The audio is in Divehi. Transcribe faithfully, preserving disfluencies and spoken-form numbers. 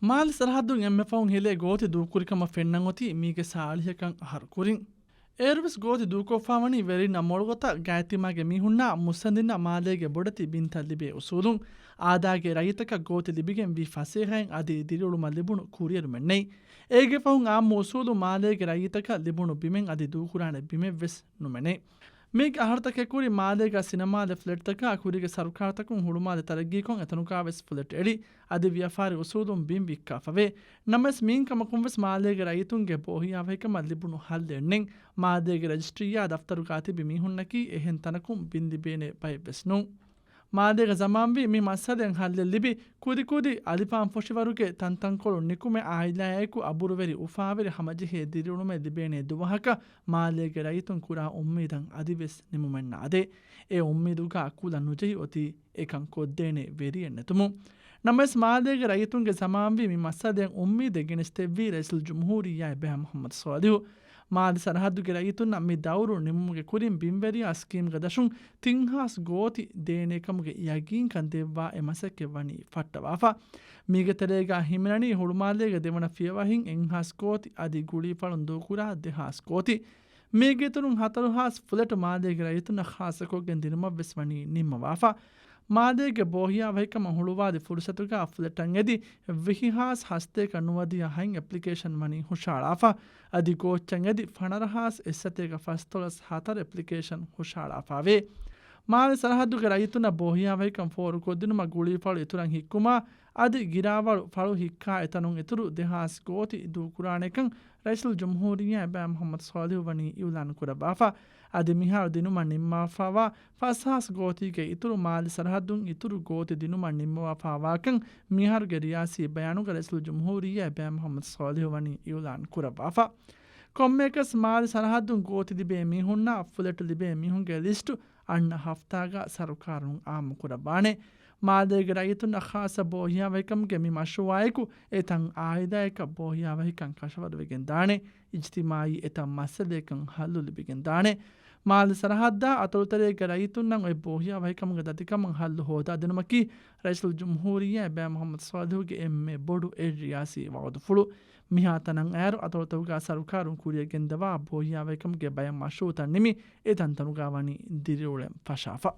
މާލެ ސަރަހައްދުން އެންމެ ފަހުން ހިލޭ ގޯތި ދޫކުރިކަމަށް ފެންނަން އޮތީ މީގެ ސާޅީހަކަން އަހަރު ކުރިން. އޭރުވެސް ގޯތި ދޫކޮށްފާވަނީ ވެރިންނަށް މޮޅުގޮތަށް ގާތްތިމާގެ މީހުންނާ މުއްސަނދިންނަށް މާލޭގެ ބޮޑެތި ބިންތައް ލިބޭ އުސޫލުން. އާދާގެ ރައްޔިތަކަށް ގޯތި ލިބިގެން ވީ ފަސޭހައިން އަދި ދިރިއުޅުމަށް ލިބުނު ކުރިއެރުމެއް ނެތް. އޭގެ ފަހުން އާއްމު އުސޫލުން މާލޭގެ ރައްޔިތަކަށް ލިބުނު ބިމެއް އަދި ދޫކުރާނެ ބިމެއް ވެސް ނުމެނޭ. މީގެ އަހަރުތަކެއް ކުރި މާލޭގަ ސިނަމާލެ ފްލެޓްތަކާ ކުރީގެ ސަރުކާރުތަކުން ހުޅުމާލެ ތަރައްގީކޮށް އެތަނުގާވެސް ފްލެޓް އެޅި، އަދި ވިޔަފާރި އުސޫލުން ބިން ވިއްކާފަވޭ. ނަމަވެސް މިއިން ކަމަކުންވެސް މާލޭގެ ރައްޔިތުންގެ ބޯހިޔާވަހިކަމަށް ލިބުނު ހައްލެއް ނެތް. މާލޭގެ ރަޖިސްޓްރީއާ ދަފްތަރުގާ ތިބި މީހުންނަކީ އެހެން ތަނަކުން ބިން ލިބޭނެ ބައެއްވެސް ނޫން. މާލޭގަ ޒަމާންވީ މި މައްސަލައިން ހައްލެއް ލިބި، ކުދިކުދި އަލިފާން ފޮށިވަރުގެ ތަންތަންކޮޅު ނިކުމެ އާއިލާއާއެކު އަބުރުވެރި އުފާވެރި ހަމަޖެހޭ ދިރިއުޅުމެއް ލިބޭނޭ ދުވަހަކަށް މާލޭގެ ރައްޔިތުން ކުރާ އުއްމީދަށް އަދިވެސް ނިމުމެއް ނާދޭ. އެ އުއްމީދުގާ ކުލަ ނުޖެހި އޮތީ އެކަން ކޮށްދޭނެ ވެރިއެއް ނެތުމުން. ނަމަވެސް މާލޭގެ ރައްޔިތުންގެ ޒަމާންވީ މި މައްސަލައިން އުއްމީދެއް ގެނެސްދެއްވީ ރައީސުލްޖުމްހޫރިއްޔާ އެބައިމުޙައްމަދު ޞާލިޙު. މާލެ ސަރަހައްދުގެ ރައްޔިތުންނަށް މި ދައުރު ނިމުމުގެ ކުރިން ބިންވެރިޔާ ސްކީމްގެ ދަށުން ތިން ހާސް ގޯތި ދޭނެކަމުގެ ޔަގީންކަން ދެއްވާ އެ މަސައްކަތް ވަނީ ފައްޓަވާފަ. މީގެ ތެރޭގާ ހިމެނަނީ ހުޅުމާލޭގެ ދެވަނަ ފިޔަވަހިން އެއްހާސް ގޯތި އަދި ގުޅީފަޅުން ދޫކުރާ ދެހާސް ގޯތި. މީގެ އިތުރުން ހަތަރު ހާސް ފުލެޓު މާލޭގެ ރައްޔިތުންނަށް ޚާއްޞަކޮށްގެން ދިނުމަށްވެސް ވަނީ ނިންމަވާފަ. މާލޭގެ ބޯހިޔާވަހިކަމަށް ހުޅުވާލި ފުރުސަތުގާ ފުލެޓަށް އެދި ވިހި ހާސް ހަސަތޭކަ ނުވަދިހަ ހަތް އެޕްލިކޭޝަން ވަނީ ހުށަހަޅާފަ. އަދި ގޯއްޗަށް އެދި ފަނަރަ ހާސް އެއްސަތޭކަ ފަސްދޮޅަސް ހަތަރު އެޕްލިކޭޝަން ހުށަހަޅާފަވޭ. މާލެ ސަރަހައްދުގެ ރައްޔިތުންނަށް ބޯހިޔާވަހިކަން ފޯރުކޮށްދިނުމަށް ގުޅީފަޅު އިތުރަށް ހިއްކުމާ، އަދި ގިރާވަޅު ފަޅު ހިއްކާ އެތަނުން އިތުރު ދެހާސް ގޯތި ދޫކުރާނެކަން ރައީސުލްޖުމްހޫރިއްޔާ އެބައިމުޙައްމަދު ޞާލިޙު ވަނީ އިއުލާން ކުރައްވާފަ. އަދި މިހާރު ދިނުމަށް ނިންމާފަވާ ފަސް ހާސް ގޯތީގެ އިތުރު މާލެ ސަރަހައްދުން އިތުރު ގޯތި ދިނުމަށް ނިންމަވާފަވާކަން މިހާރުގެ ރިޔާސީ ބަޔާނުގަ ރައީސުލްޖުމްހޫރިއްޔާ އެބައިމުޙައްމަދު ޞާލިޙު ވަނީ އިއުލާން ކުރައްވާފަ. ކޮންމެއަކަސް މާލެ ސަރަހައްދުން ގޯތި ލިބޭ މީހުންނާ ފުލެޓު ލިބޭ މީހުންގެ ލިސްޓު އަންނަ ހަފްތާގަ ސަރުކާރުން އާއްމު ކުރައްވާނެ. މާލޭގެ ރައްޔިތުންނަށް ޚާއްޞަ ބޯހިޔާވަހިކަމުގެ މި މަޝްރޫޢާއެކު އެތައް އާއިލާއަކަށް ބޯހިޔާވަހިކަން ކަށަވަރުވެގެން ދާނެ. އިޖްތިމާޢީ އެތައް މައްސަލައަކަށް ހައްލު ލިބިގެން ދާނެ. މާލެ ސަރަހައްދާ އަތޮޅުތެރޭގެ ރައްޔިތުންނަށް އޮތް ބޯހިޔާވަހިކަމުގެ ދަތިކަމަށް ހައްލު ހޯދާދިނުމަކީ ރައީސުލްޖުމްހޫރިއްޔާ އެބައިމުޙައްމަދު ޞާލިޙުގެ އެންމެ ބޮޑު އެއް ރިޔާސީ ވަޢުދުފުޅު. މިހާތަނަށް އައިރު އަތޮޅުތަކުގާ ސަރުކާރުން ކުރިއަށް ގެންދަވާ ބޯހިޔާވަހިކަމުގެ ބައެއް މަޝްރޫޢުތައް ނިމި އެތަންތަނުގާ ވަނީ ދިރިއުޅެން ފަށާފަ.